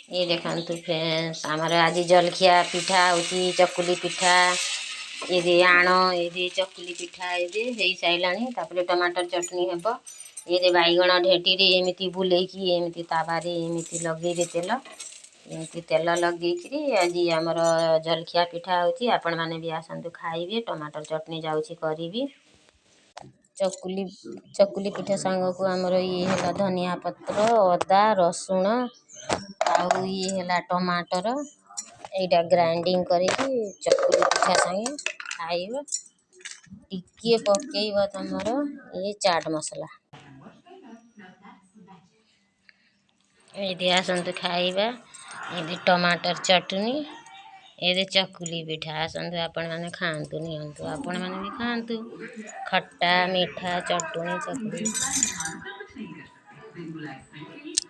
ଇଏ ଦେଖନ୍ତୁ ଫ୍ରେଣ୍ଡସ୍, ଆମର ଆଜି ଜଲଖିଆ ପିଠା ହେଉଛି ଚକୁଲି ପିଠା। ଏ ଆଣ, ଏ ଚକୁଲି ପିଠା ଏବେ ହେଇସାରିଲାଣି। ତାପରେ ଟମାଟର ଚଟଣି ହେବ। ଏ ବାଇଗଣ ଢେଟିରେ ଏମିତି ବୁଲେଇକି ଏମିତି ତାୱାରେ ଏମିତି ଲଗେଇବେ ତେଲ, ଏମିତି ତେଲ ଲଗେଇକିରି ଆଜି ଆମର ଜଲଖିଆ ପିଠା ହେଉଛି। ଆପଣମାନେ ବି ଆସନ୍ତୁ, ଖାଇବେ। ଟମାଟର ଚଟଣି ଯାଉଛି କରିବି। ଚକୁଲି ପିଠା ସାଙ୍ଗକୁ ଆମର ଇଏ ହେଲା ଧନିଆ ପତ୍ର, ଅଦା, ରସୁଣ ଆଉ ଇଏ ହେଲା ଟମାଟର। ଏଇଟା ଗ୍ରାଇଣ୍ଡିଙ୍ଗ କରିକି ଚକୁଲି ପିଠା ସାଙ୍ଗେ ଖାଇବ। ଟିକିଏ ପକେଇବ ତମର ଇଏ ଚାଟ୍ ମସଲା। ଏଇଠି ଆସନ୍ତୁ ଖାଇବା। ଏଇଠି ଟମାଟର ଚଟଣି, ଏଇଠି ଚକୁଲି ପିଠା। ଆସନ୍ତୁ ଆପଣମାନେ ଖାଆନ୍ତୁ, ନିଅନ୍ତୁ, ଆପଣମାନେ ବି ଖାଆନ୍ତୁ। ଖଟା ମିଠା ଚଟଣି ଚକୁଲି।